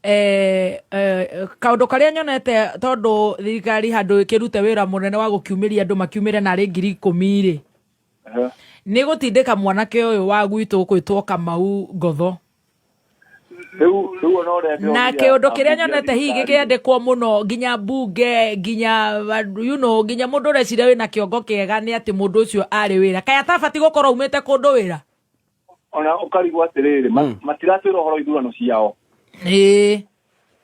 Eh, eh, kaũndũ karĩa nyonete tondũ thirikari handũ ĩkĩrute wĩra mũnene wa gũkiumĩria andũ makiumĩre narĩ 10,000 rĩ, nĩ gũtindĩka mwanake ũyũ wa gwitũ ũkwĩtwo Kamau Ngotho. Rĩu ona ũrĩa Na ndĩronire kĩũndũ kĩrĩa ambunge a nyonete hihi thirikari rĩ, gĩkĩandĩkwo mũno nginya mbunge nginya nginya mũndũ ũreciria wĩna kĩongo kĩega nĩ atĩ mũndũ ũcio arĩ wĩra kaĩ atabati gũkorwo aumĩte kũndũ wĩra. Ona ũkarigwo atĩrĩrĩ, matiratwĩra ũhoro wa ithurano ciao.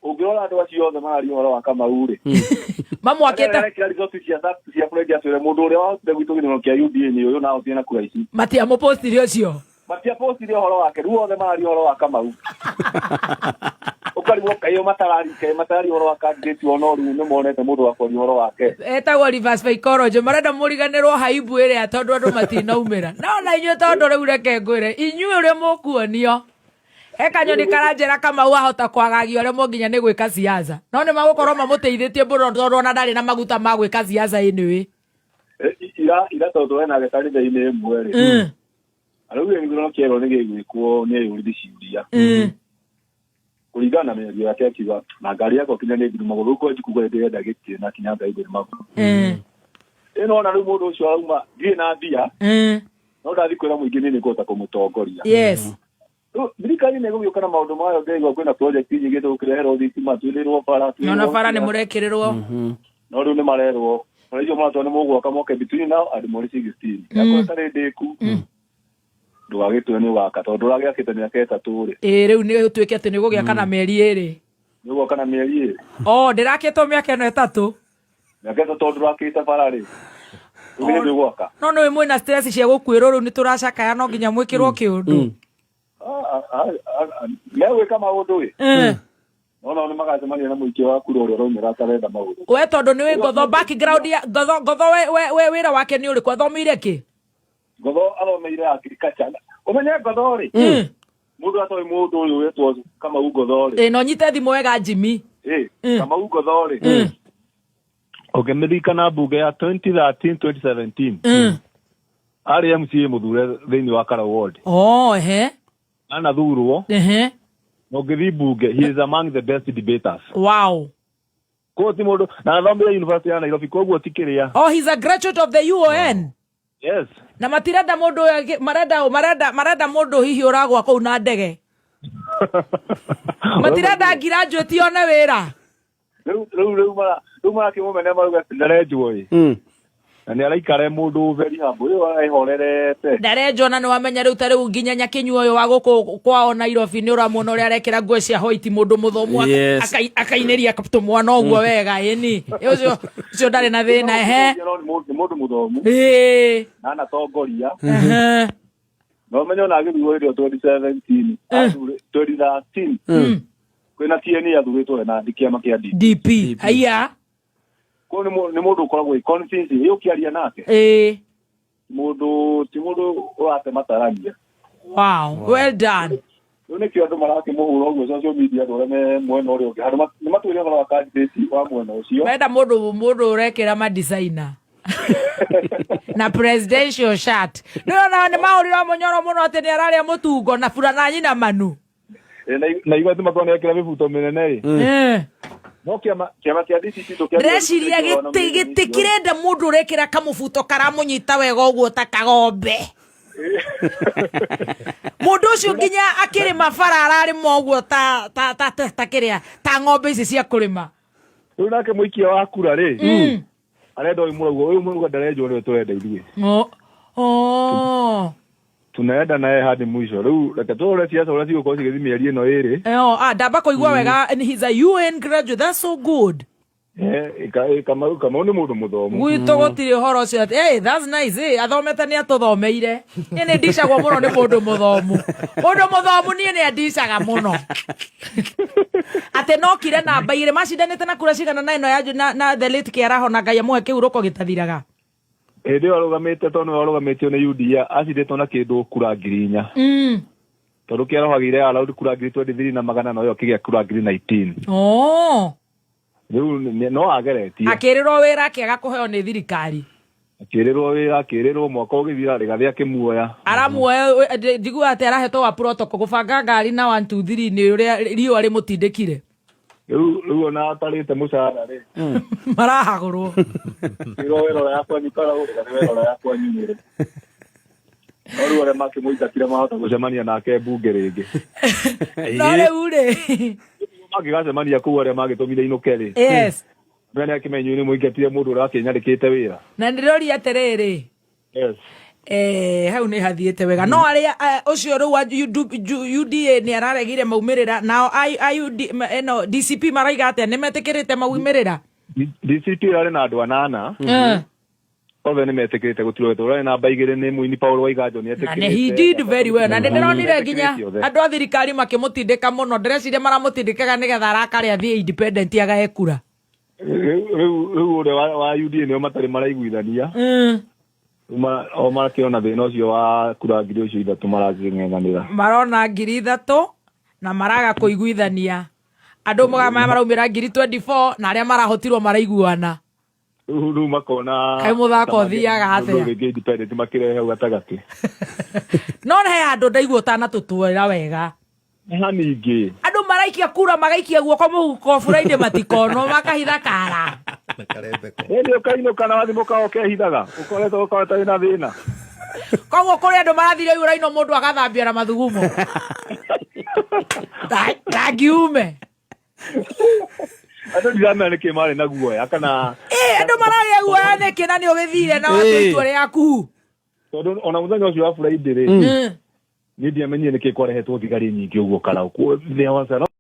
Ũngĩrora andũ acio othe mararia ũhoro wa Kamau rĩ, mamwakĩte arekĩra resort cia Fred atwĩre mũndũ ũrĩa wahotire gwitũ gĩthurano kĩa UDA nĩ ũyũ na ahotire na kura ici. Matiamũpostire ũcio. Matiapostire ũhoro wake, rĩu othe mararia ũhoro wa Kamau. Ũkarigwo kaĩ o matararia ũhoro wa candidate o no rĩu nĩ monete mũndũ wa kwaria ũhoro wake. Etagwo reverse psychology, marenda mũriganĩrwo haibu ĩrĩa tondũ andũ matinaumĩra. No na inyuĩ tondũ rĩu reke ngwĩre inyuĩ ũrĩa mũkuonio he kanyoni karanjĩra Kamau ahota kwagagio aremwo nginya nĩ gwĩka siasa, no nĩ magũkorwo mamũteithĩtie mũno tondũ ona ndarĩ na maguta ma gwĩka siasa anyway. Ira tondũ tũrenake kanitha-inĩ ĩmwe rĩ, araugire gĩthurano kĩerwo nĩ gĩgwĩkwo nĩ eyũririe ciũria kũringana na mĩario yake, akiuga na ngari yakwa kinya nĩ ngiru magũrũ rĩu kwanji kuga ndĩrenda gĩtĩ na kinya ngai ndĩrĩ magũrũ. Ĩno ona rĩu mũndũ ũcio arauma ndirĩ na mbia, no ndathi kwĩra mũingĩ niĩ nĩngũhota kũmũtongoria. Rĩu thirikari nĩ ĩgũgĩũka na maũndũ mayo, ndĩraigua kwĩna project nyingĩ tũgũkĩreherwo thitima, twĩrĩrwo bara, no na twĩrĩrwo bara nĩ kĩrĩa. mũrekĩrĩrwo. No rĩu nĩ marerwo bara icio maratwa nĩ mũgwaka moke between now and mweri 16 yakorwo ĩtarĩ ndĩku ndũgagĩtue nĩ ũgaka tondũ ũragĩakĩte mĩaka 3 rĩ. Ĩĩ, rĩu nĩ ũtuĩke atĩ nĩ gũgĩaka na mĩeri 2. Nĩ ũgwaka na mĩeri 2. O ndĩrakĩtwo mĩaka ĩno 3. Mĩaka 3 tondũ ndũrakĩte bara rĩ, rĩu nĩ ũgwaka. No nĩ mwĩna stress cia gũkuĩrwo, rĩu nĩ tũracakaya no nginya mwĩkĩrwo kĩũndũ. Megwĩka maũndũ ĩ, no nao nĩ magacemania na mũikia wa kura ũrĩa ũraumĩra atarenda maũndũ. We tondũ nĩ wĩ Ngotho background ya Ngotho, Ngotho we wĩra wake nĩ ũrĩkũ, athomeire kĩ? Ngotho athomeire agriculture. Ũmenye Ngotho rĩ, mũndũ atoĩ mũndũ ũyũ wetwo Kamau Ngotho rĩ. Ĩ no nyite thimũ wega Jimmy. Kamau Ngotho rĩ, ũngĩmĩririkana mbunge ya 2013 2017, arĩ MCA mũthure thĩinĩ wa Karau Ward. Oh, ehe. Anathurwo na ũngĩthiĩ mbunge, he is among the best debaters. Koguo ti mũndũ na athomire University ya Nairobi, koguo ti kĩrĩa. Oh, he's a graduate of the UON. Yes. Na matirenda mũndũ ũyũ marenda mũndũ hihi ũragwa kũu na ndege. Matirenda graduate one wĩra. Rĩu marakĩmũmena marauga ndarenjwo ĩ. Na nĩ araikara e mũndũ very humble, ũyũ ehorerete. Ndarenjwo na nĩ wamenya rĩu ta rĩu nginya nyakinyua ũyũ wa gũkũ kwao Nairobi nĩ ũramuona ũrĩa arekĩra nguo cia white, mũndũ mũthomu akainĩria tũmwana ũguo wega, ĩni ũcio ndarĩ na thĩna, ehe. No nĩ mũndũ mũthomu na anatongoria. Na ũmenye ona agĩthurwo hĩndĩ ĩyo 2017, 2013 kwĩna TNA athurĩtwo we na kĩama kĩa DP. DP haiya. Koguo nĩ mũndũ ũkoragwo ĩ convincing ĩ ũkĩaria nake. Mũndũ ti mũndũ ũrate matarania. Wow, well done. Rĩu nĩkĩo andũ marakĩmũhũra ũguo social media, andũ arĩa me mwena ũrĩa ũngĩ handũ nĩ matwĩre ũhoro wa candidate wa mwena ũcio. Menda mũndũ ũrekĩra ma designer na presidential shirt, nĩ ona nĩ mahũrirwo mũnyoro mũno atĩ nĩ ararĩa mũtungo na burana nyina manu. Na igua atĩ makorwo nĩekĩra mĩbuto mĩnene ĩ. No kĩama kĩa DCP tũkĩambia Ndĩreciria gĩtĩ kĩrenda mũndũ ũrekĩra kamũbuto karamũnyita wega ũguo ta kagombe, mũndũ ũcio nginya akĩrĩma bara ararĩma ũguo ta kĩrĩa ta ng'ombe ici cia kũrĩma. Rĩu nake mũikia wa kura rĩ, arenda ũyũ mũrauga, ũyũ mũrauga ndarenjwo nĩwe tũrenda ithuĩ. Oh. Tunaenda naye hadi mwisho. Rĩu reke tũrore ciaca ũrĩa cigũkorwo cigĩthiĩ mĩeri ĩno 2. Oh, ah, ndamba kũigua wega, and he's a UN graduate, that's so good. Kamau nĩ mũndũ mũthomu. Gwitũ gũtirĩ ũhoro ũcio atĩ hey, that's nice, hey, athomete nĩ atũthomeire. Niĩ nĩ ndicagwo mũno nĩ mũndũ mũthomu. Mũndũ mũthomu niĩ nĩ andicaga mũno atĩ nokire namba 2 macindanĩte na kura cigana na ĩno ya na the late Kĩaraho, na Ngai amũhe kĩhurũko gĩtathiraga. Hĩndĩ ĩyo arũgamĩte, tondũ nĩwe arũgamĩtio nĩ UDA, acindĩtwo na kĩndũ kura 4,000, tondũ Kĩaraho agĩire around kura 23,100 na ũyũ akĩgĩa kura 19,000. Rĩu no ageretie. Akĩrĩrwo wĩra akĩaga kũheo nĩ thirikari. Akĩrĩrwo wĩra, akĩrĩrwo mwaka ũgĩthira Rĩgathĩ akĩmuoya. Aramuoya, njiguaga atĩ arahetwo wa protocol gũbanga ngari na 1 2 3 nĩ ũrĩa riũa rĩmũtindĩkire. Rĩu ona atarĩte mũcara rĩ, Marahagũrwo. Ĩro werora ya kwanyu Karaũ kana werora ya kwanyu Nyĩrĩ. No rĩu arĩa makĩmũingatire mahota gũcemania nake mbunge rĩngĩ. No rĩu rĩ, Mangĩgacemania kũu arĩa magĩtũmire inũke rĩ. Yes. Menya nĩ akĩmenya inyuĩ nĩ mũingatire mũndũ ũrĩa wakĩnyarĩkĩte wĩra. Na ndĩroria atĩrĩrĩ, Yes. Hau nĩ hathiĩte wega, no arĩa ũcio rĩu wa UDA nĩ araregire maumĩrĩra, nao ĩno DCP maraiga atĩa? Nĩ metĩkĩrĩte maumĩrĩra? DCP ĩrarĩ na andũ anana. Othe nĩ metĩkĩrĩte, gũtirĩ ũrarĩ namba 2 nĩ mũini Paul Waiganjo nĩ Na nĩ he did very well, na nĩ ndĩronire nginya Metĩkĩrĩte othe. andũ a thirikari makĩmũtindĩka mũno. Ndĩreciria maramũtindĩkaga nĩgetha arakare athiĩ independent agae kura. Rĩu ũrĩa wa UDA nĩo matarĩ maraiguithania. O makĩona thĩna ũcio wa kura 3,000 marakĩng'eng'anĩra. Marona 3,000 na maraga kũiguithania, andũ maraumĩra 24,000 na arĩa marahotirwo maraiguana. Rĩu makona Kaĩ mũthako ũthiaga atĩa? Rĩngĩ independent makĩrehe hau gatagatĩ. No he handũ ndaigua ũtanatũtwĩra wega. Ha ningĩ? Andũ maraikia kura magaikia guoko mũhuko Friday matikonwo, makahitha kara. Na karembeko. Ĩndĩ ũkainũka na wathi mũkawa ũkehithaga ũkoretwo ũkoretwo wĩna thĩna. Koguo kũrĩ andũ marathire uraino, mũndũ agathambia na mathugumo tangiume. Andũ ndiramenya nĩkĩ marĩ na guoya kana Ĩ, andũ maragĩa guoya nĩkĩ na nĩ ũgĩthire na watua itua rĩaku? Tondũ ona mũthenya ũcio wa Friday rĩ, niĩ ndiamenyire nĩkĩ kwarehetwo thigari nyingĩ ũguo Karaũ. There was a lot